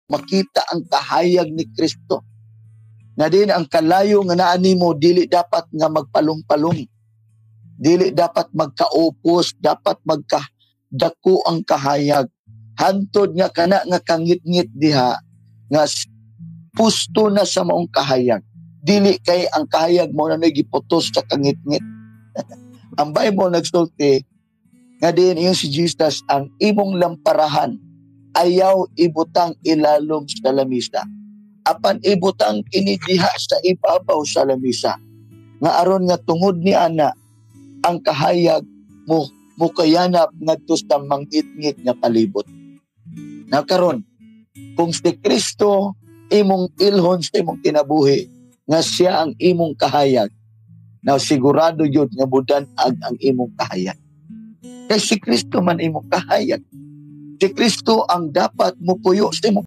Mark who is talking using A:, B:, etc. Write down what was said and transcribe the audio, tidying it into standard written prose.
A: Makita ang kahayag ni Kristo. Na din ang kalayo nga naa nimo, dili dapat nga magpalong-palong. Dili dapat magkaupos, dapat magkadako ang kahayag. Hantod nga kana nga kangitngit diha nga pusto na sa maong kahayag. Dili kay ang kahayag mo na giputos sa kangitngit. Ang Bible nagsulti nga din yung si Jesus, ang imong lamparahan ayaw ibutang ilalom sa lamisa. Apan ibutang kini diha sa ibabaw sa lamisa. Nga aron nga tungod ni ana ang kahayag mo mukayanap ngadto sa mangitngit nga palibot. Na karon, kung si Kristo imong ilhon sa imong kinabuhi nga siya ang imong kahayag, now sigurado yun nga mudan-ag ang imong kahayag. Kay si Kristo man imong kahayag. Si Kristo ang dapat mupuyo sa imong